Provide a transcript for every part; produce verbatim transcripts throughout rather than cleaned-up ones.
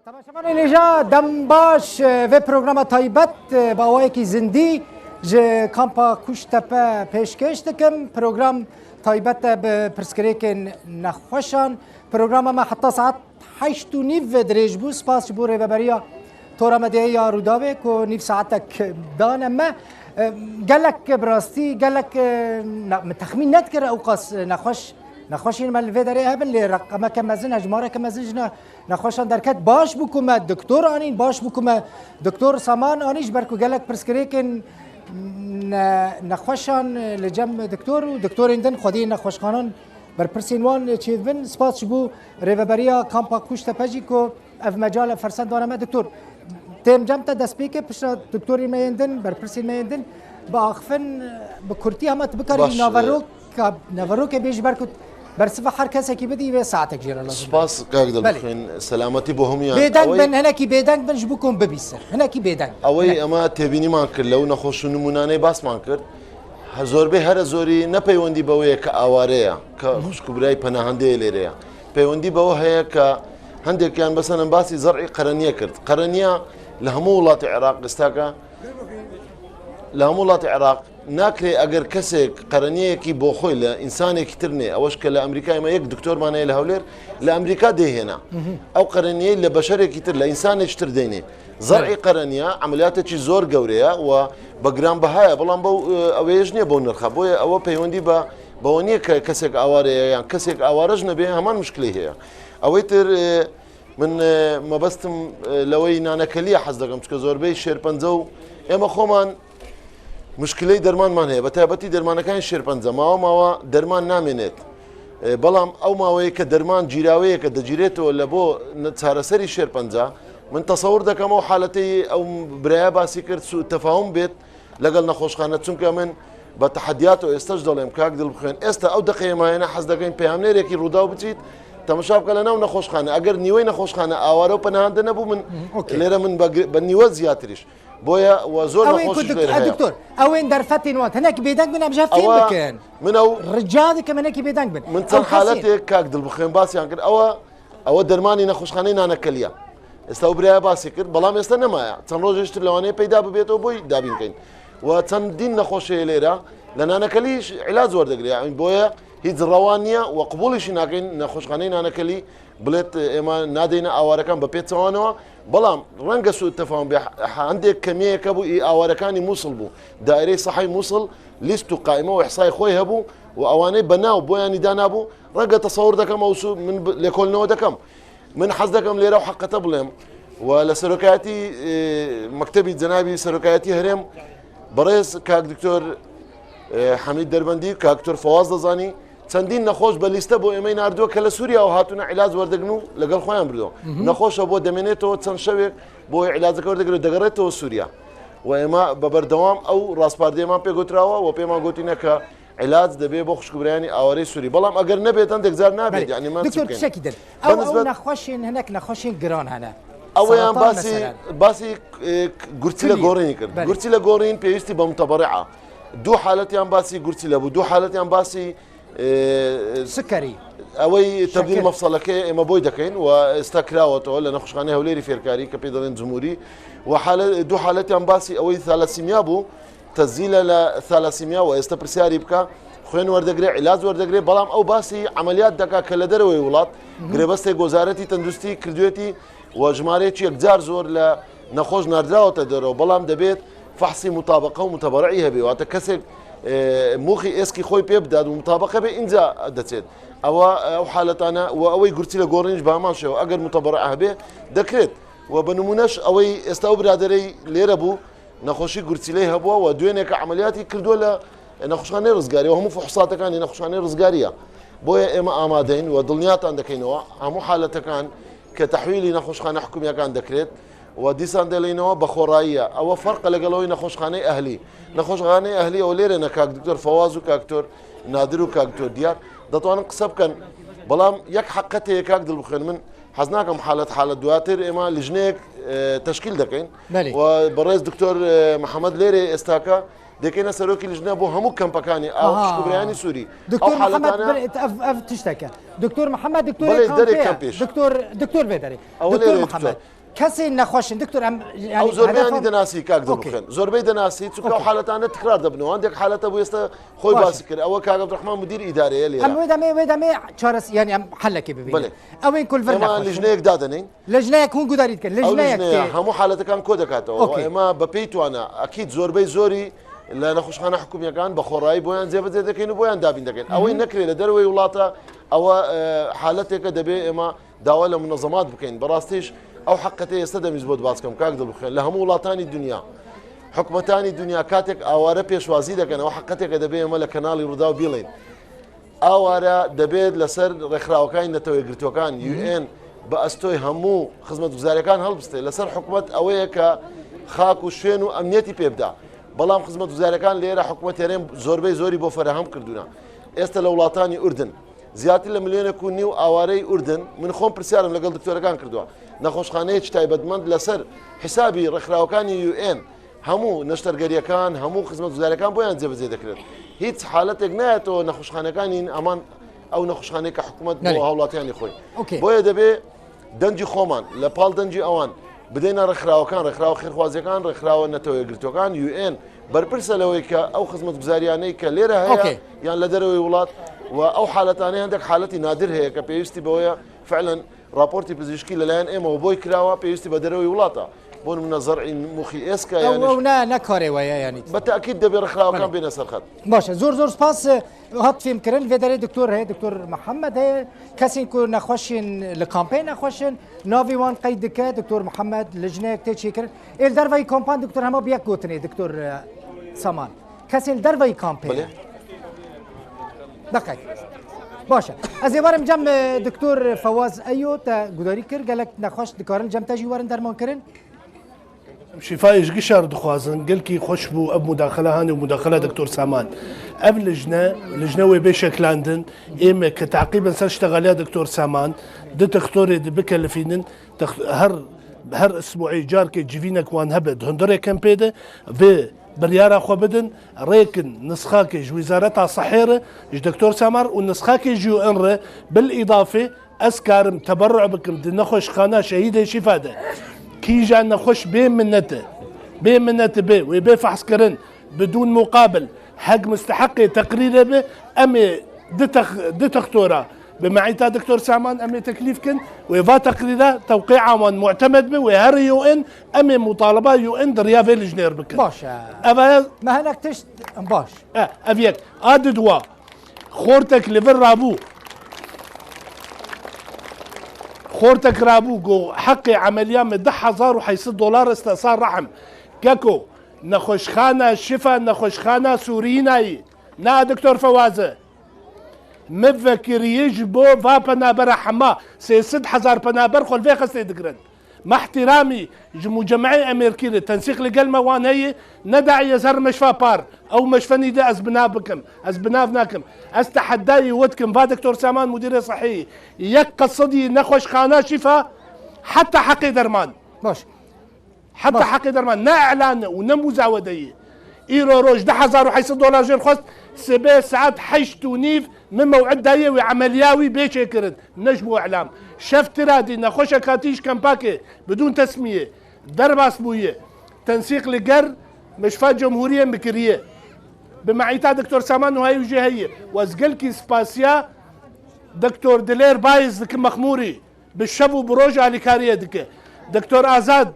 Temaşevanên hêja, dem baş. Vê programa taybet bi awayekî zindî ji kampa Kuştepe pêşkêş dikim. Program taybet e bi pirsgirêkên nexweşan. Programa me heta saet heşt û nîv dirêj bû. Spas ji bo rêveberiya Tora Medyayê ya Rûdawê ku nîv saetek dane me. E, gelek bi rastî, gelek, e, ne, min texmîn nedikir ew qas nexweş, nexweşên me li vê derê hebin, lê reqemeke mezin, hejmareke mezin ji ne, nexweşan derket. Baş bû ku me doktor anîn, baş bû ku me doktor Saman anî, ji ber ku gelek pirsgirêkên ne, nexweşan li cem doktor û doktorên din xwediyên nexweşxanan berpirsên wan çêdibin. Spas ji bo rêveberiya kampa Kuştepe jî ku ev mecal, ev fersend dane me. Doktor, têm cem te destpêkê, pişta doktorên me yên din, berpirsên me yên din biaxifin, bi kurtî hema tu bikarî Baş, naveroka, naverokê bêjî, ber ku bersiva her kesekî bidî, vê saetek jê re lazim e. Spas, kak Belê. Dilbixwîn, selametî bo hemûyan. Bêdeng Ewey bin, hinekî bêdeng bin ji bo ku hûn bibîsin. Hinekî bêdeng. Ewey Hinek. Ema têbînîman kir, lew nexweş û nimûnanê basman kir. He, zorbê here zorî ne peywendî be wê ye ke aware ye, ke Hı hı. xwişk û birayê penahendeyê lêre ye. Peywendî be we heye ke hindekiyan, meselan, basî zer'î qereniye kir. Qereniya li hemû welatê Iraq, istake, li hemû welatê Iraq nakirê, eger kesek qereniyekî bo xwe li însanekî tir nê, ew ji ke li Amerîkayê me yek doktorman heye li Hewlêr, li Amerîka dê hêna. Hı hı. Ew qereniyê li beşerekî tir, li însanekî tir deynê. Zer'î Evet. qereniya emeliyatekî zor gewre ye û bi giranbiha ye, belam bew, e, ew ê ji niye bew nirxe. Boye ew peywendî be, be we niye ke-, kesek aware ye, yan kesek aware ji nebê heman muşkilê heye. Ew ê tir, e, min, e, mebestim, e, leweyî nanekeliye hez dekim, çike zorbey şêrpence û ême xoman muşkiley dermanman heye. Bi taybetî dermanekan şêrpence. Mawa mawa derman namênêt. E, belam ew maweyê ke derman cîraweyê ke decîrêto le bo ne-, çareserî şêrpenca, min tesewir dekem ew haleteyî ew biraya basî kir, sû tefahum bêt legel nexweşxane. Çunke min bi tehediyat û êsta ji delêm kak Dilbixwîn. Êsta ew deqeyê mayene hez dekeyn peyamnêrekî Rûdaw biçît, temaşa bike li nav nexweşxane. Eger nîwey nexweşxane aware û penahan de nebû, min Hı, okey. lêre min be, be nîwe ziyatirîş. Boye we zor Ew ê nexweş ku ji dok-, lêre e, heye. Doktor, ew ên derfetên wan, hinek bêdeng bin, em ji hev fêm Ewa bikin. Min ew Rica dikim, hinekî bêdeng bin. Min Ew çend kesên. Haletê kak Dilbixwîn basiyan kir. Ewa, ewa dermanî nexweşxaneyê nanekeliya. Êsta ew biraya basî kir, belam êsta nemaya. Çend rojê ji tir lewanê peyda bibêt û boy dabîn keyn. Wa çendîn nexweşê lêre, li nanekelî îlac werdegire. Yani boye hîç rewa niye wa qibûlî jî nakeyn nexweşxaneyê nanekelî. Bilêt, e, êma nadeyne awarekan bi pê çawanewa. Belam renge sû tefahum bê, he-, hindek kemiyeke bû, î awarekanî Mûsil bû. Daîreyê Sehayê Mûsil lîst û qaîme û îhsayê xwe hebû û ewanê bi nav boyanî danabû. Renge tesewir dekem ew sû min bi-, lêkolînewe dekem. Min hez dekem lêre ew heqete bilêm. Û li serokayetî, e, mektebî cenabî serokayetî herêm, birêz kak Doktor, e, Hemîd Derbendî, kak Doktor Fewaz Dezanî, çendîn nexweş bi lîste bo êmey nardû ke li Sûriye û hatûne îlac werdegrin û legel xwe yan birdo. Hı hı. Nexweş e bo demênêto çend şevek bo wê îlaceke werdegire û degerêto Sûriye. Û êma bi berdewam ew raspardeyê man pê gotirawa û pê man gotîne ke îlac dibê bo xwişk û birayanî awarê Sûrî. Belam eger nebêt, hindek car nabêt. Belê. Yani man Doktor, çi bikin? Tiştekî din. Ew, ew Binizbet nexweşên hinek nexweşên giran hene. Ew yan Seratan basî, mesela. Basî, e, gurçîle Filî. Gorînî kir. Belê. Gurçîle gorîn pêwîstî be muteberi'a. Du haletiyan basî gurçîle bû. Du haletiyan basî, e, Sikerî. Ew ê tebdîl Şekir. Mefseleke ême boy dekeyn û êsta kiraweto li nexweşxanê Hewlêrî fêrkarî ke pê dibên Cumhurî. Û hale-, du haletiyan basî ew ê thalasîmya bû. Tezîle li thalasîmya û êsta pirsyarî bike, xwên werdegire, îlac werdegire, belam ew basî emeliyat deke ke li derewê welat, Hı hı. girêbestê Wezaretî Tenduristî kiriwêtî û jimareyekî yekcar zor li nexweş nardirawote dero, belam debêt fehsî mutabeqe û muteberi'î hebe. Wate kesek, e, mûxî êskî xwe pê bidat û mutabeqe be, înca deçêt. Ewa, ew haletane û ew ê gurçîle gorîn ji bi heman şew, eger muteberi'a hebe, dekret. Û bi nimûneş ew ê êsta ew biraderê lêre bû, nexweşî gurçîleyê hebûwa û duêneke emeliyatî kirdo li nexweşxaneyê Rizgarî û hemû fuhsatekanê nexweşxaneyê Rizgarî ye. Boye ême amadeyn û dilniyatan dekeynê we hemû haletekan ke tehwîlî nexweşxane hikûmiyekan dekirêt û dîsan deleyne we bi xwerayî ye. Ew ferq e legel ew nexweşxaneyê ehlî. Nexweşxaneyê ehlî ew lêre ne kak Doktor Fewaz û kak Doktor Nadir û kak Doktor Diyar. Detwanin qise bikin. Belam yek heqetê ye kak Dilbixwîn, min hez nakim halet halet duatir êma lijneyek, e, teşkîl dekeyn. Belê. Û birêz Doktor, e, Mihemed lêrê êstake دەکەینە سەرۆکی لژنە بۆ هەموو کەمپەکانی ئاو، ئاها، خوشکبرایانی سووری. دکتۆر ئەو محەممەد حاڵەتانە بر-، ئەف-، ئەف تشتەکە. دکتۆر محەممەد، دکتۆرێ بەڵێ، دەرێ کامپێ. کامپێش. دکتۆر، دکتۆر بێ دەرێ. ئەوە دکتۆر لێرە محەممەد، دکتۆر. کەسێ نەخۆشن، دکتۆر، ئەم، یعنی، ئەو زۆربەیانی هەدەفم دەناسی، کاک ئۆکەی. دڵبخێن. زۆربەی دەناسی، چونکە ئەو اوکی. حاڵەتانە تکرار دەبنەوە. هەندێک حاڵەتە بوو ئێستا خۆی باسی کرد. ئەوە کاک عەبدوڕەحمان مدیر ئیدارەیە لێرە. ئەم وێ دەمێ، وێ دەمێ چارەس-، یعنی، ئەم حەلەکێ ببینێ. بەڵێ. ئەوەی کول ئەمە لژنەیەک دادەنین. لژنەیەک هون گوداریت کرد. ئەو لژنەیەک لژنەیە تێ. هەموو حاڵەتەکان کۆ دەکاتەوە. ئۆکەی. ئێمە بە پێی توانا، ئەکید زۆربەی زۆری لە نەخۆشخانە حکومیەکان بە خۆڕایی بۆیان جێبەجێ دەکەین و بۆیان دابین دەکەین. ئەوەی نەکرێ لە دەرەوەی وڵاتە، ئەوە، ئە، حالەتێکە دەبێ ئێمە داوا لە منەزەمات بکەین. بەڕاستیش ئەو حقەتە ئێستا دەمیز بۆت باس کەم، کاک دڵبخێن، لە هەموو وڵاتانی دنیا، حکومەتانی دنیا کاتێک ئاوارە پێشوازی دەکەن، ئەوە حقەتێکە دەبێ ئێمە لە کەناڵی ڕووداو بیڵێن. ئاوارە دەبێت لەسەر ڕێکخراوەکانی نەتەوە یەکگرتووەکان، یو ئێن، بە ئەستۆی هەموو خزمەتگوزاریەکان هەڵبستێت. لەسەر حکومەت ئەوەیە کە خاک و شوێن و ئەمنیەتی پێبدا. بەڵام خزمەتگوزاریەکان لێرە حکومەت هێرێن زۆربەی زۆری بۆ فەرەهەم کردوونە. ئێستا لە وڵاتانی ئوردن زیاتر لە ملیۆنێک و نیو ئاوارەی ئوردن، من خۆم پرسیارم لەگەڵ دکتۆرەکان کردووە، نەخۆشخانەیەکی تایبەتمەند لەسەر حیسابی ڕێکخراوەکانی یو ئێن، هەموو نەشتەرگەریەکان، هەموو خزمەتگوزاریەکان بۆیان جێبەجێ دەکرێت. هیچ حالەتێک نایەتەوە نەخۆشخانەکانین ئەمان ئەو نەخۆشخانەی کە حکومەت بۆ نەرێ. هاوڵاتیانی خۆی. ئۆکەی. بۆیە دەبێ دەنگی خۆمان لە پاڵ دەنگی ئەوان بدەینە ڕێکخراوەکان، ڕێکخراوە خێرخوازیەکان، ڕێکخراوە نەتەوە یەکگرتووەکان، یو ئێن بەرپرسە لەوەی کە ئەو خزمەتگوزاریانەی کە لێرە هەیە، ئۆکەی. یان لە دەرەوەی وڵات، و ئەو حالەتانەی هەندێک حالەتی نادر هەیە کە پێویستی بەوەیە فعلەن راپۆرتی پزیشکی لەلایەن ئێمەوە بۆی کراوە، پێویستی بە دەرەوەی وڵاتە. بۆ نمونە زەرعی موخی ئێسکە، ئەو، یانیش ئەو نا، نەکارێ وایە، یانی. بە تاکید دەبێ ڕێکخراوەکان بەڵێ. بێنە سەرخەت. باشە، زۆر زۆر سپاس. هات فێم کردن، vê derê دکتۆر هەیە، دکتۆر محەممەد هەیە، کەسین کو نەخۆشین لە کامپەی نەخۆشین، ناوی وان قەید دکە، دکتۆر محەممەد، لژنەیەک تێ چێکردن. ئێل دەرڤەی کۆمپان دکتۆر هەمە بە یەک گوتنێ، دکتۆر، ئە، سامان. کەسین دەرڤەی کامپەی. بەڵێ. دقیق. باشە. ئەز ێ وەرم جەم، ئە، دکتۆر فەواز ئەیو تە گوداری کرد، گەلەک نەخۆش دکارن جەم تەژی وەرن دەرمان کردن. شیفایش گشار دخوازن، گەلکی خوش بوو ئەو مداخلە هانی و مداخلە دکتۆر سامان. ئەو لژنە، لژنە وێ بێ شەکلاندن، ئێمە کە تعقیبن سەر شتەغالیا دکتۆر سامان، دە تەختۆرێ دە بکەلفینن، تەخ-، هەر، هەر ئسبوعی جارکێ جیڤینەک وان هەبێت، هەندرێ کەم پێدە، vê biryara xwe bidin, rêkin nisxakê ji Wîzareta Sihê re, ji Doktor Samar û nisxakê ji U N re, bil îdafê ez karim teberru bikim di nexweşxana Şehîdê Şîfa de. Kîja nexweş bê minnet e, bê minnet e bê, wê bê fehskirin, bidûn muqabil, heg musteheqê teqrîrê be, em ê di tex-, di textora Bi meîta Doktor Saman em ê teklîf kin, wê va teqrîra tewqîa wan mu'temed be, wê herî U N, em ê mutaleba U N di riya vê lijnê re bikin. Baş e. Ev e. Me hinek tişt baş. E, ev yek. A di dua. Xortek li vir rabû. Xortek rabû, go heqê emeliya min du hezar û heyt sed dolar este sa rehim. Keko, nexweşxana Şifa, nexweşxana Sûrînayî. Na Doktor Fewaz e. Mi vekiriye ji bo va penabera hema sê sed hezar penaber xwe li vê xestê digirin. Me ihtiramî ji mucemeyê Amerîkî re tensîq li gel me wan heye, ne daî ez her meşfa par, ew meşfenî de ez binav bikim, ez binav nakim. Ez tehedayê we dikim, va Doktor Saman mudîrê sehî, yek qesedî nexweşxana Şîfa heta heqê derman. Baş. Heta Baş. Heqê derman ne îlan e û ne muzawede ye. Îro roj du hezar û heyt sed dolar jê re xwest, sibê saet heşt û nîv min mew'id daye wê emeliya wî bê çêkirin. Ne ji bo îlam. Şev tira dî nexweşek hatî ji kempakê bidûn tesmiyê derbas bûye. Tensîq li ger Mişfa Cumhuriyê min kiriye. Bi meîta Doktor Saman Nuhayî jê heye. Wez gelkî spasiya Doktor Dilêr Bayiz dikim Mexmûrî. Bi şev û bi roj alîkariyê dike. Doktor Azad,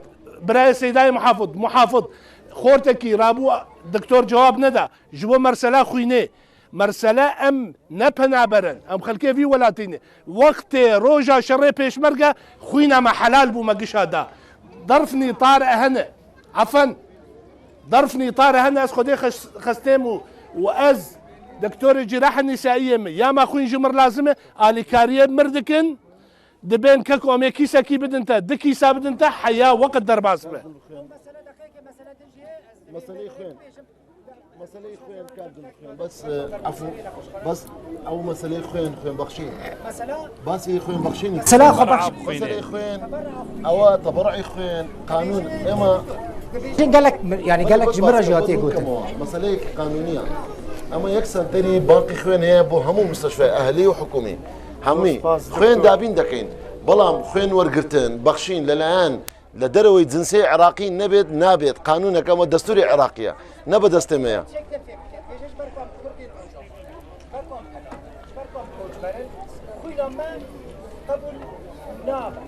birayê Seydayê Muhafid, Muhafid, xortekî rabû doktor cewab neda. Ji bo mersela xwînê. Mersela em ne penaber in. Em xelkê vî welatî ne. Wextê roja şerê pêşmerge xwîna me helal bû me gişa da. Derfnî tar e hene. Afen. Derfnî tar e hene ez xwedê xes-, xestêm û, û ez doktorê cîrahê nîsaiyê me. Ya me xwîn ji mir lazim e. Alîkariyê mir dikin. Dibên keko em ê kîsekî bidin te, di kîsa bidin te, heya weqt derbas be. Meseleyê xwên. Meseleyê xwên, kar dil xwên. Bes, e, efû, bes ew meseleyê xwên, xwên bexşîn. Bes ê xwên bexşîn. Mesela xwe bexş- Meseleyê xwên, ewa teberruî xwên, qanûn, ema Gelek, yani gelek ji min re jî hatiye gotin. Meseleyek qanûnî ye. Ema yek senterî bankî xwên heye bo hemû mustashfeyê ehlî û hikûmî. Hemî xwên dabîn dekin. Belam xwên wergirtin, bexşîn, leleyen, li dereweyî cinsê Iraqî nebêt, nabêt. Qanûnek ema destûrê Iraqî ye. Ne bi destê me ye.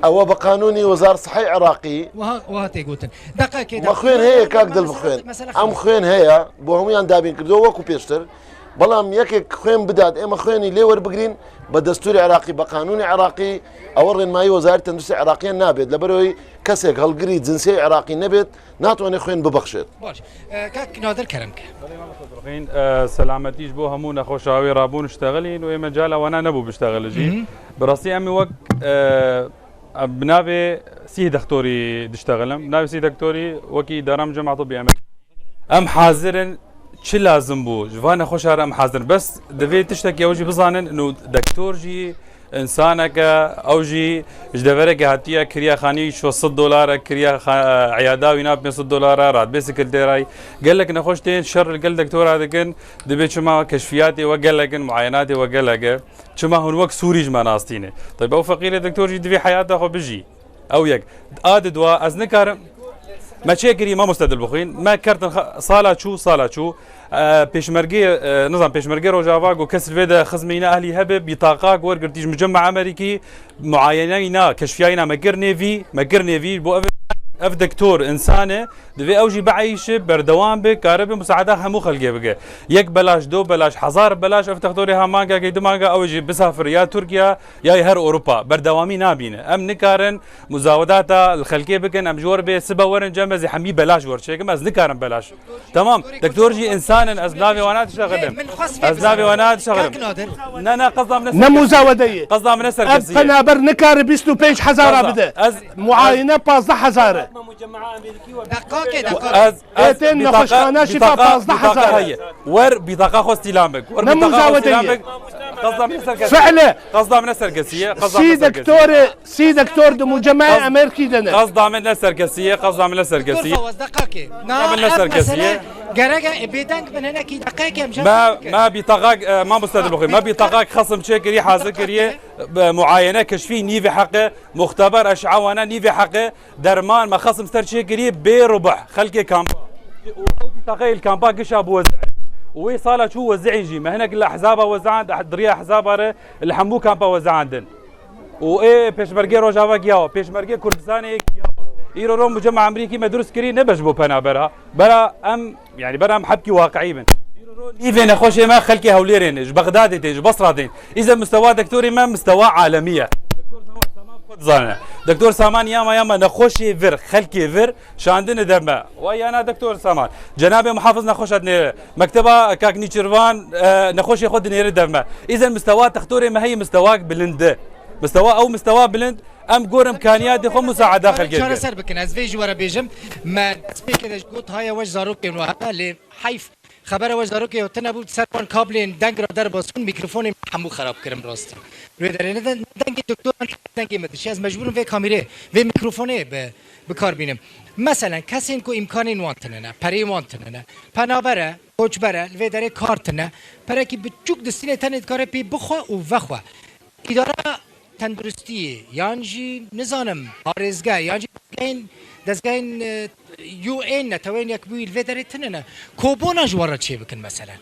Ewa bi qanûnî Wezar Sihê Iraqî. Wiha, wiha tê gotin. Deqekê de. Me xwên heye, kak dil bixwên. Em xwên heye, bo hemûyan dabîn kirdo, wekû pêştir. Belam yekek xwên bidat, ême xwênî lê werbigirîn, bi destûrê Iraqî, bi qanûnê Iraqî, ew rênmayî Wezarê Tenduristê Iraqî nabêt. Li ber wê kesek hilgirî cinsê Iraqî nebêt, natwene xwên bibexşêt. Baş. E, kak Nadir, kerem ke. Xwên, e, selametî ji bo hemû nexweşa wê rabûn ştexilîn û ê mecala wana nebû biştexil jî. Hı hı. Bi rastî em ê wek, e, em bi navê Sîh Dektorî diştexilim. Bi navê Sîh Dektorî wekî îdara Micema Tibbî Amerîkî. Em hazir in, çi lazim bû, ji van nexweşa re em hazir in. Bes divê tiştekî ew jî bizanin, nû dektor jî, însaneke, ew jî ji deverekê hatiye, kiriya xanî şeş sed dolar e, kiriya xa-, eyada wî ne pênc sed dolar e, radbê sekreterayî. Gelek nexweş tên şer li gel doktora dikin, dibê çima keşfiyatê we gelek in, muayenatê we gelek e. Çima hûn wek Sûrî ji me nastîne? Tabii ew feqîrê doktor jî divê heyata xwe bijî. Ew yek. A di dua, ez nikarim. Me çê kirî, mamoste Dilbixwîn. Me kertin xa-, sala çû, sala çû. E, pêşmergê, e, nizam, pêşmergê Rojava ku kes li vê de xizmîne ehlî hebe, bîtaqak wergirtî ji Micema Amerîkî, muayeneyî na, keşfiyayî na me kir nêvî, me kir nêvî, bo ev, ev doktor, însan e, divê ew jî bieyşe, berdewam be, karibe, musaada hemû xelkê bike. Yek belaş, do belaş, hezar belaş, ev doktorê ha mangekê, du manga, ew jî bisafir ya Tirkiye, ya her Ewropa. Berdewamî nabîne. Em nikarin, muzawedata li xelkê bikin, em ji we re bê sibe werin cem, ez ê hemî belaş wer çêkim, ez nikarim belaş. Tamam, doktor jî însan in, ez navê wana dişexilim. Ez navê wana dişexilim. Ne, ne, qezda min ne serkesî ye. Ne muzawede ye. Qezda min ne serkesî ye. Ev penaber nikare bîst û pênc hezara bide. Ez muayene pazdeh hezar e. Deqakê, deqakê. Ez, ez ê tên bîtaqa, nexweşxane şîfa bîtaqa, pazdeh hezar bîtaqa e. Heye. Wer bîtaqa xwe stîlan bik. Wer bîtaqa xwe stîlan bik. Ne muzawede ye. Qezda min ne serkesî ye. Fi'le. Qezda min ne serkesî ye. Qezda min ne serkesî ye. Sî doktorê Sî doktor di Mûcemeyê Amerîkî de ne. Qezda min ne serkesî ye, qezda min ne serkesî ye. Doktor Fawaz, deqakê. Na, min ne ev serkesî mesele ye. Gerek e, bêdeng bin hinekî deqekê em jî. Me, me bîtaqak, e, mamoste Dilbixwîn, me bîtaqak xesim çêkirî, hazir kiriye, bi muayene keşfî nîvê heqe, muxteber eş'a wana nîvê heqe, derman me xesim ser çêkirî bê rubuh, xelkê kampa. Û ew bîtaqeyê li kampa gişa bi wezî. Û wê sala çû wezî jî. Me hinek li ehzaba wezand, diriya ehzaba re li hemû kampa wezandin. Û ê pêşmergê Rojava giyawa, pêşmergê Kurdistanê giyawa. Îro ro Mûcema Amerîkî me dirust kirî, ne beş bo penabera. Bera em, yani bera em hepkî waqiî bin. Îro ro nîvê nexweşê me xelkê Hewlêrê ne, ji Bexdadê tên, ji Basra tên. Îze mistewa doktorê me mistewa alemî ye. Doktor Saman xwe dizane. Doktor Saman yama yama nexweşê vir, xelkê vir, şandine dev me. Wa yana doktor Saman. Cenabê muhafiz nexweşa dinêre. Mekteba kak Nîçirvan, e, nexweşê xwe dinêre dev me. Îzen mistewa textorê me heye mistewak bilind e. Mistewa, ew mistewa bilind, em gor imkaniyatê xwe musaada xelkê bikin. Çareser bikin. Ez vê ji we re bêjim. Me destpêkê de ji got haya we ji zarokên we hebe, lê heyf xebera we ji zarokê we tune bû, ser wan kablên deng re derbas bûn, mîkrofonên me hemû xerab kirin rastî. Wê derê ne den-, dengê doktoran, dengê me dişî. Ez mecbûr im vê kamîrê, vê mîkrofonê bi bi kar bînim. Meselen, kesên ku îmkanên wan tune ne, pereyên wan tune ne, penaber e, koçber e, li vê derê kar tune, perekî biçûk distîne tenê dikare pê bixwe û vexwe. Îdara tenduristiyê, yan jî, nizanim, parêzgeh, yan jî dezgehên, dezgehên, e, U N, Neteweyên Yekbûyî li vê derê tune ne. Kobona ji we re çê bikin, meselen?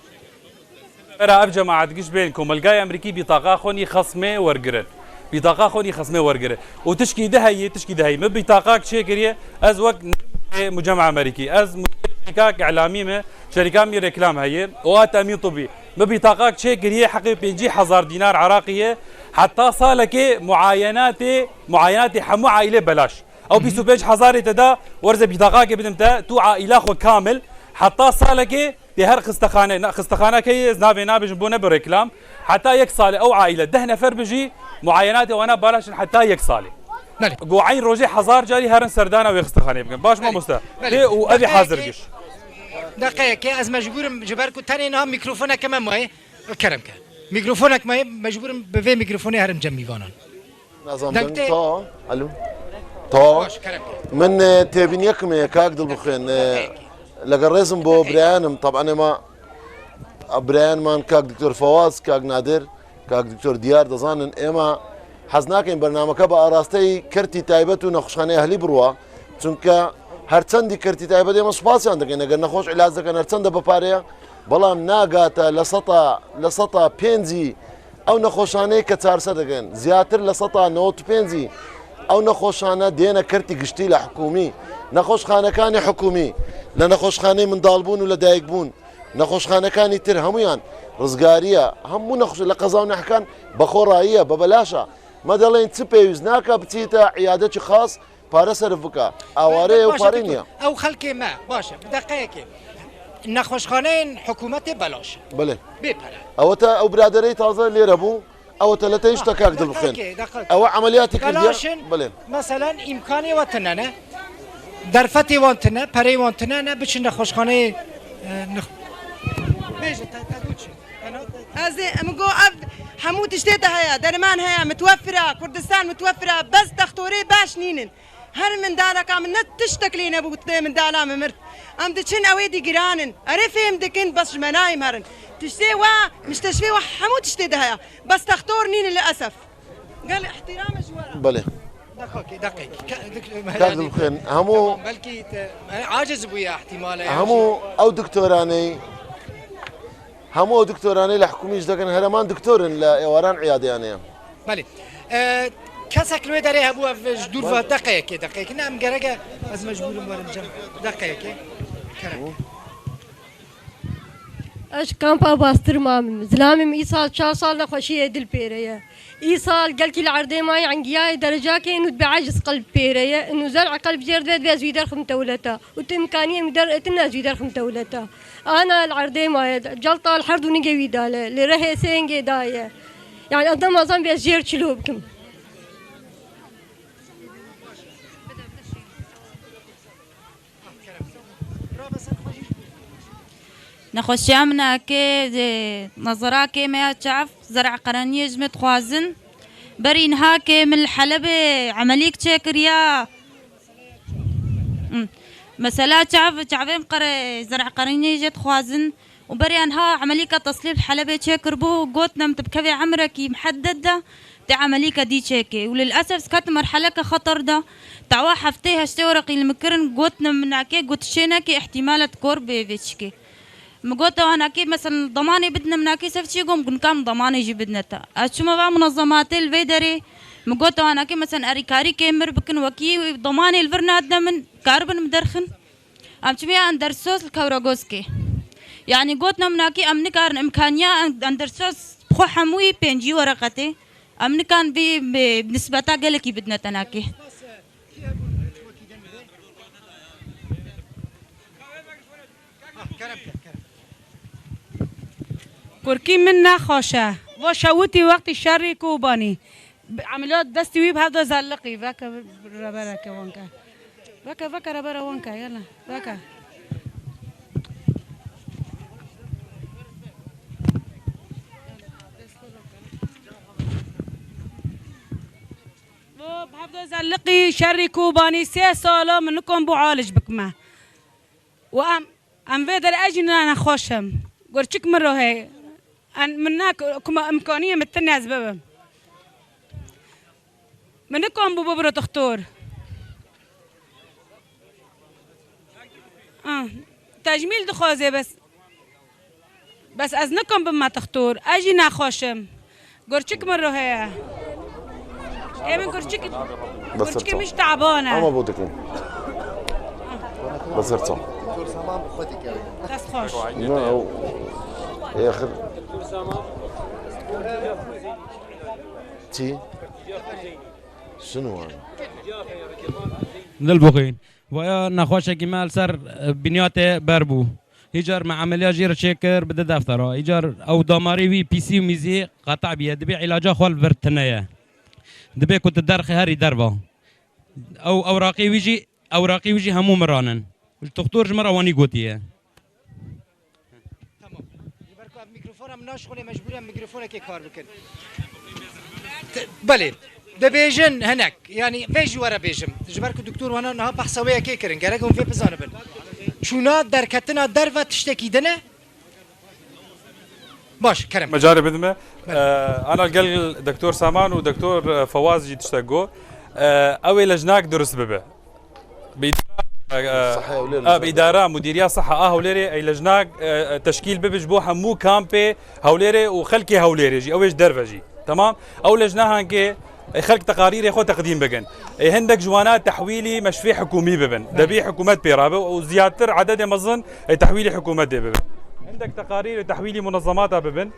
Bera ev cemaet giş bên komelgayê Amerîkî bîtaqa xwe nî xesmê wergirin. Bîtaqa xwe nî xesmê wergirin. Û tişkî di heyî, tişkî di heyî. Min bîtaqak çêkiriye, ez wek Mûcema Amerîkî. Ez şerîkak îlamî me, şerîka min reklam heye. Û a temîn tibî. Min bîtaqak çêkiriye, heqê pêncî hezar dînar Iraqî ye. Heta salekê muayenatê, muayenatê hemû aîlê belaş. Ew bîst û pênc hezarê te da, werze bîtaqakê bidim te, tu aîla xwe kamil, heta salekê tê her xistexane, na, xistexanekê ez navê nabêjim bo ne bi reklam, heta yek salê ew aîle deh nefer bijî, muayenatê wana balaş in heta yek salê. Belê. Go eyn rojê hezar carî herin serdana wê xistexanê bikin. Baş mamoste. Belê. Tê û ev ê hazir giş. Deqeyekê, ez mecbûrim ji ber ku tenê niha mîkrofoneke me maye. Kerem ke. Mîkrofonek me, mecbûrim bi vê mîkrofonê herim cem mîvanan. Nazam Dengtê. Ta, alo. Tamam. Baş, kerem. Min, e, têbîniyek me, kak Dilbixwên, e, Peki. Leger rêzim bo Peki. Birayanim, taban ema birayanman kak Doktor Fawaz, kak Nadir, kak Doktor Diyar, dizanin êma hez nakin bernameke bi arasteyî kertî taybet û nexweşxaneyê ehlî birwa. Çunke her çendî kertî taybet êma spasiyan dikin. Eger nexweş îlac dikin, her çende bi pare ye. Belam nagate li seta, li seta pêncî ew nexweşaneyê ke çar sed dikin. Ziyatir li seta newet û pêncî ew nexweşane dêne kertî giştî li hikûmî. Nexweşxanekanê hikûmî, li nexweşxaneyê mindalbûn û li dayikbûn, nexweşxanekanî tir hemûyan rizgarî ye. Hemû nexweş-, li qeza û nehkan bi xwe rayî ye, bi belaş e. Me delên çi pêwîst nake biçîte îyadekî xas, pare serif bike. Aware ye û parê niye. Ew xelkê me, baş e, bi deqeyekê. Nexweşxaneyên hikûmetê belaş in. Belê. Bê pere. Ew te ew biraderê taze lêre bû. Ew te lete işte kak Dilbixwên. Deqeyekê, deqeyekê. Ew emeliyatî kirdiye. Belaş in. Belê. Meselen îmkanê we tune ne. Derfetê wan tune, pereyê wan tune ne, biçin nexweşxaneyê, e, nex-, bêje, te, te dû çi? Ez ê, em go ev hemû tiştê te heye, derman heye, mitwefir e, Kurdistan mitwefir e, bes textorê baş nînin. Her mindaleka min ne tiştek lê nebû, tê mindala min mir. Em diçin ew ê dî giran in. Erê fêm dikin, bes ji me nayê herin. Tiştê we, mişteşfê we hemû tiştê de heye. Bes textor nînin li esef. Gel îhtîram e ji we re. Belê. Deqekê, deqekê. Ke-, dik-, Kak yani, Dilbixwên, hemû tamam, belkî te, e, aciz bûye ihtimale, yani. Hemû ew doktoranê, hemû ew doktoranê li hikûmî ji dekin hereman doktor in li êwaran îyadeyan heye. Belê. E, kesek li wê derê hebû ev ji dûr ve deqeyekê, deqeyekê. Ne, em gereke ez mecbûrim werim cem. Deqeyekê. Kerem. Ez ji kampa Bastirma me. Zilamê min îsal çar sal nexweşiyê dil pêre ye. Îsal gelkî li erdê mayî engiyayê derecakê nût bi aciz qelb pêre ye. Nû zer'a qelb jêr divê divê ez wî derxim dewleta. Û tu imkaniyê min der etin ez wî derxim dewleta. Ana li erdê maye, celta li her du nigê wî dale. Li rehê sêngê daye. Yani ez nemazan bê ez jêr çilo bikim. Nexweşiya min ake, e, nezerakê me ya çav, zer'a qereniyê ji me dixwazin. Berî niha ke min li Helebê emelîk çêkiriya. Hmm. Mesela çav, çavê min qere-, zer'a qereniyê jê dixwazin. Û berî niha emelîka teslîb li Helebê çêkiribû, gotine min tu bikevê emrekî mihedded de. Tê emelîka dî çêkê û lilesef ez ketim merheleke xeter de. Tawa heftê heştê wereqî li min kirin, gotin min nake, got çê neke, îhtîmal e tu kor bê vê çikê. Min got ewa nake, meselen, demanê bidine min nake, sef çi gom, got nika min demanê jî bidine te. Ez çûme va munezematê li vê derê, min got ewa nake, meselen, erîkarî kê mir bikin, wekî demanê li vir nadine min, karibin min derxin. Em çûme ya Endersoz li Kewregozkê. Yanî gotin em nakî em nikarin imkaniya en-, Endersoz bi xwe hemûyî pêncî wereqetê. Em nikan vî, vî nisbeta gelekî bidine tenakê. Kurkî min nexweş e. Va şewitî wextî şerî Kobanî. Bi emeliyat destî wî bi hevda zelliqî. Veke rebereke wanke. Veke, veke rebere wanke, yala. Veke. Bo bi hevda zelliqî şerî Kobanî sê sala min nikom bo alic bikme. Û em, em vê derê ez jî ne nexweş im. Gurçik min re heye. En, min ne ku-, kuma imkaniyê min tune ez bibim. Min nikom bû bibiro dixtor. Ah, tecmîl dixwaze bes. Bes ez nikom bime dixtor. Ez jî nexweş im. Gurçik min re heye. Ê min gurçik, gurçikê min ji teban e. Ama bu dikin. Bes her çav. Dest xweş. Ne, o, ê axir. Çi? Şunu var. Dilbixwîn. Vaya nexweşekî me li ser, e, binyatê ber bû. Îcar me emeliya jê re çêkir bi di deftera. Îcar ew damarê wî pîsî û mîzî qeta bûye. Dibê îlaca xwe li vir tune ye. Dibê ku tu derxî herî derva. Ew ewraqê wî jî, ewraqê wî jî hemû miran in. Li toxtor ji me re wanî gotiye. Tamam. Ji ber ku ev mîkrofona min naşixulê, mecbûrî em mîkrofonekê kar bikin. Te-, belê. Dibêjin hinek, yanî vê jî were bêjim. Ji ber ku doktor wana niha behsa wê yekê kirin, gerek hûn vê bizanibin. Çûna derketina derve tiştekî din e? Baş, kerem. Mecarê bidime. Belê. Ee, ana gel Doktor Saman û Doktor Fawaz jî tiştek got. Ee, ew ê lejnak durust bibe. Bi îdara, Siha Hewlêr e, bi îdara, mudîriya siha a Hewlêrê, ey lejnak, e, e, teşkîl bibe ji bo hemû kampê Hewlêrê û xelkê Hewlêrê jî, ew ê ji derve jî. Temam? Ew lejna hankê, e, xelk teqarîrê xwe teqdîm bikin. E, hindek ji wana tehwîlî meşfê hikûmî bibin. Belê. Debî hikûmet pê rabe û ziyadtir ededê mezin, e, tehwîlî hikûmetê bibin. Hindek teqarîr û tehwîlî munezemata bibin.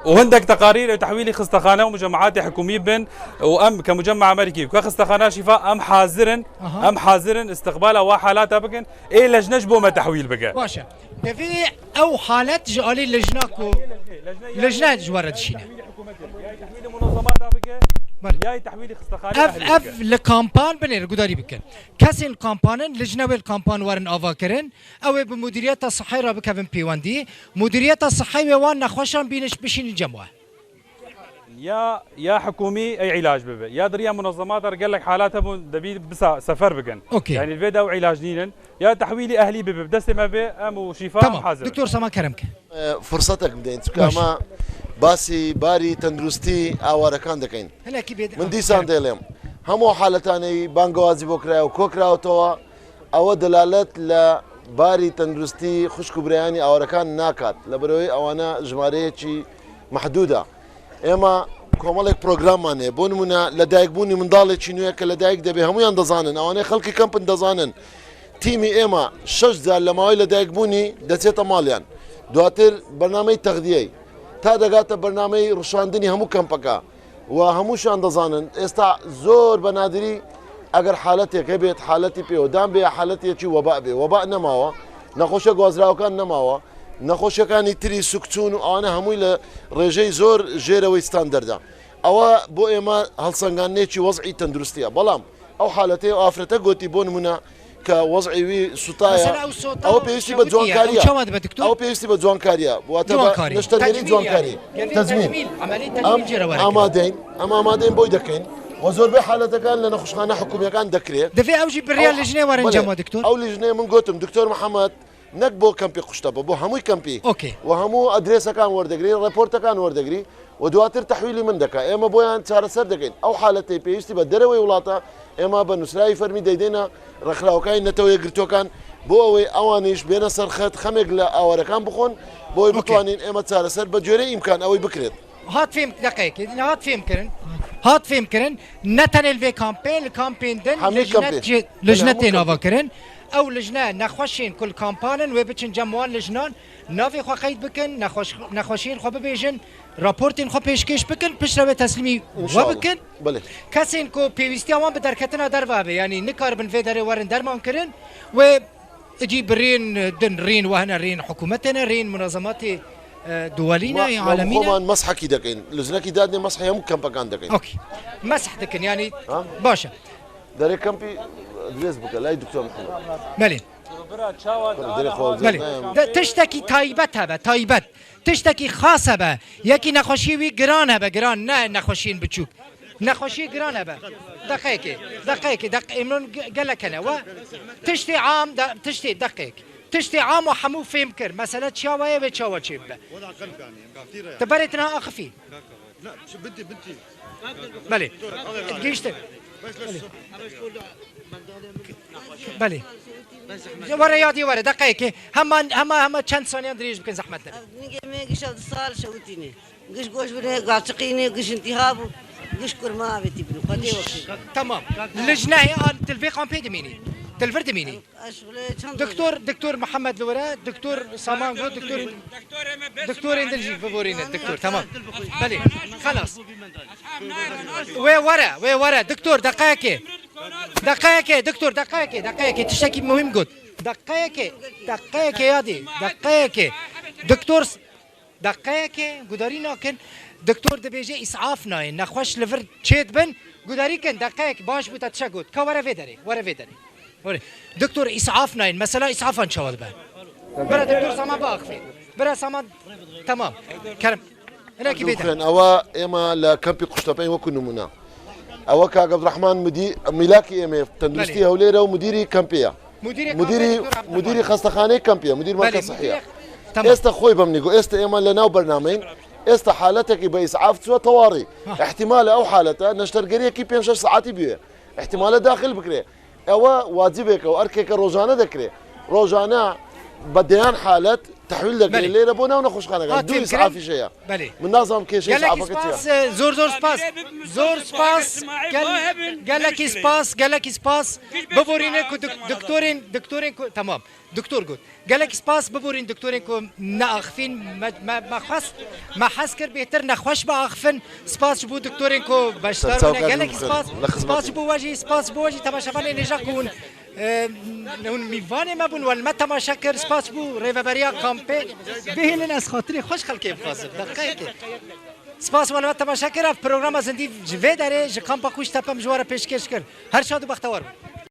û hindek teqarîr û tehwîlî xistexane û mucemaatê hikûmî bin û em ke mucema Amerîkî, ke xistexana Şîfa, em hazir in, Aha. em hazir in istiqbala wa halata bikin, ê lejne ji bo me tehwîl bike. Baş e. Devê ew halet ji alî lejna ku lejne ji we re dişîne. Tehwîlî munezemata bike, Belê. ya yê tehwîlî xistexanê Ev, ehlî ev bike. li kampan binêr, gudarî bikin. Kesên kampan in, lejne wê li kampan werin ava kirin, ew ê bi mudîriyeta sihê re bikevin pêwendî. Mudîriyeta sihê wê wan nexweşan bîniş bişînin cem we. Ya, ya hikûmî ey îlac bibe. Ya di riya munezemata re gelek halat hebûn, debî bisa sefer bikin. Okey. Yanî li vê de ew îlac nînin. Ya tehwîlî ehlî bibe. Bi destê me bê, em û Şîfa Tamam. hazir in. Doktor Saman kerem ke. E, firsetek bidin. Çünkü Baş. ama basî barî tenduristî awarekan dikeyin. Hinekî bê Min dîsan kerem. dêlêm. Hemû haletanê bangewazî bo kiraye û ko kirawotewa, ewe delalet le barî tenduristî xwişk û birayî awarekan nakat. Li birayî ewana jimareyekî mehdûd e. Êma komelek program mane. Bo nimûne, ledayikbûnî mindalekî nû ye ke ledayik debe, hemûyan dizanin. Ewanê xelkê kemp in dizanin. Tîmî êma şeş car li mawê ledayikbûnî destçêta maliyan. Duatir bernameyê texdiyeyê. Ta degate bernameyê rişandinî hemû kempeka. Wa hemû şan dizanin. Êsta zor be nadirî eger haletek hebêt, haletî pê û dan bê, haletiyekî weba bê. Weba nemawa. Nexweşe guazrawekan nemawa. Nexweşekanî tirî sukçûn û ane hemûyî li rêjeyî zor jêre wê standarda. Ewa bo êma helsenganiyekî wez'î tenduristî ye. Belam ew haletê, ew afrete gotî bo nimûne ke wez'î wî suta ye. Mesela ew sota Ew pêwîstî be çewitî ye. Ciwankarî Ew ye. çawa dibe doktor? Ew pêwîstî be ciwankarî ye. Wate be Ciwankarî. neştergerî Tecmîl ciwankarî. yani. Gelê Tecmîl. tecmîl. Emelî Em tecmîl cêre were kir. amadeyn. Em amadeyn boy dekeyn. We zor bê haletekan li nexweşxane hikûmiyekan dekirê. Divê ew jî bi riya Ew lijnê werin Belê. cema doktor. Ew lijnê min gotim, Doktor Mihemed, nek bo kempê Quştepe, bo hemû kempî. Okey. We hemû adresekan werdegirî, raportekan werdegirî. We duatir tehwîlî min deke. Ême boyan çareser dekeyn. Ew haletê pêwîstî be derewê welata, êma be nusrayî fermî deydêna rexlawkayên Neteweyê Girtokan. Bo ew ê ewanîş bêne ser xet, xemek li awarekan bixwin, bo wê Okey. bitwanîn ême çareser be cûrê îmkan ew ê bikirêt. Hat fêm, deqeyekê, hat fêm kirin. Hat fêm kirin. Ne tenê li vê kampê, li kampên din, Hemî lijne kampê. ci-, Belê, lijne hemû tê kampê. nava kirin. Ew lijne nexweşên ku li kampan in, wê biçin cem wan lijnan, navê xwe qeyd bikin, nexweş-, nexweşiyên xwe bibêjin, raportên xwe pêşkêş bikin, piştre wê teslîmî we İnşallah. bikin. Belê. Kesên ku pêwîstiya wan bi derketina derve hebe, yanî nikaribin vê derê werin derman kirin, wê Ecî bi rên din, rên wahine, rên hikûmetê ne, rên munazematê, e, duwelî ne, Ma, ya ma alemî ne? Xweman meshekî dekeyn. Lijnekî dadnê meshê hemû kempekan dekeyn. Okey. Mesh dikin, yani, Ha? baş e. Derê kempî dirêz bike, lay Doktor Mihemed. Belê. Derê xwe Belê. neyem. De, tiştekî taybet hebe, taybet. Tiştekî xas hebe. Yekî nexweşî wî giran hebe, giran, ne nexweşiyên biçûk. Nexweşî giran hebe. Deqeyekê, deqeyekê, deq-, emron ge-, gelek hene. We tiştê am, de, tiştê, deqeyek. Tiştê am û hemû fêm kir. Mesele çiya we ye ve çawa çê bibe. Te berê tine axifî. Belê. Gihiştin. Belê. Were yadî were, deqeyekê. Hema, hema, hema çend saniyan dirêj bikin zehmet de. Nigê me gişa di sal şewitîne. Giş goş bine, gaçiqîne, giş intîha bû, giş kurma avêtî bine. Xwedê wekî. Tamam. Lijne hê an til vê kampê dimînî. Til vir dimînî. Eş bile çend Doktor, Doktor Mihemed li were, Doktor Saman got, Doktor, Doktorên din jî biborînin, Doktor, tamam. Belê, xelas. Wê were, wê were, Doktor, deqeyekê. Deqeyekê, Doktor, deqeyekê, deqeyekê, tiştekî muhîm got. Deqeyekê, deqeyekê yadî, deqeyekê. Doktor Deqeyekê gudarî nakin. Doktor dibêje îsaf nayê. Nexweş li vir çêdibin. Gudarî kin, deqeyek baş bû te tişek got. Ka were vê derê, were vê derê. Were. Doktor îsaf nayên. Mesela îsafan çawa dibe? Bira doktor Saman biaxifê. Bira Saman. Tamam. Kerem. Hinekî bêde. Ewa êma li kempî Quştepeyên wekû nimûne. Ewa kak Abdurrahman Mudî-, Mîlakî êmê tenduristî Belê. Hewlêr e û mudîrî kempê ye. Mudîrî Mudîrî, kampê doktor Abdurrahman. Mudîrî xestehaneyê kempê ye. Mudîr Belê, merkez sihî ye. Mudîrî, tamam. Êsta xwe bemnî got, êsta êma li nav bernameyên, êsta haletekî bi îsaf çûye tewarî. Ha. Îhtimale ew halete neştergeriyekî pênc şeş saetî bûye. Îhtimale daxil bikire. Ewe wacibeke û erkeke rojane dekire. Rojane bi deyan halet tehwîl dekire. Belê. Lêre bo nav nexweşxaneke. Ha, Dû fêm îsafî kirin. Jê ye. Belê. Min nazanim kêşe Gelek îsafeke çi ye. Spas, e, zor zor spas. Zor spas. Gel, gelek spas, gelek spas. Biborîne ku dok-, doktorên, doktorên ku, tamam. Doktor got. Gelek spas, biborîn doktorên ku neaxifîn, me, me, me xwest, me hez kir bêtir nexweş biaxifin. Spas ji bo doktorên ku beşdar Serçaw bûne. Gelek spas, spas ji bo we jî, spas ji bo we jî temaşevanên hêja ku hûn, e, hûn mîvanê me bûn, we li me temaşe kir. Spas ji bo rêveberiya kampê. Bihêlin ez xatirê xweş xelkê bixwazim. Deqeyekê. Spas we li me temaşe kir. Ev programa zindî ji vê derê ji kampa Kuştepe min ji we re pêşkêş kir. Her şad û bextewar bin.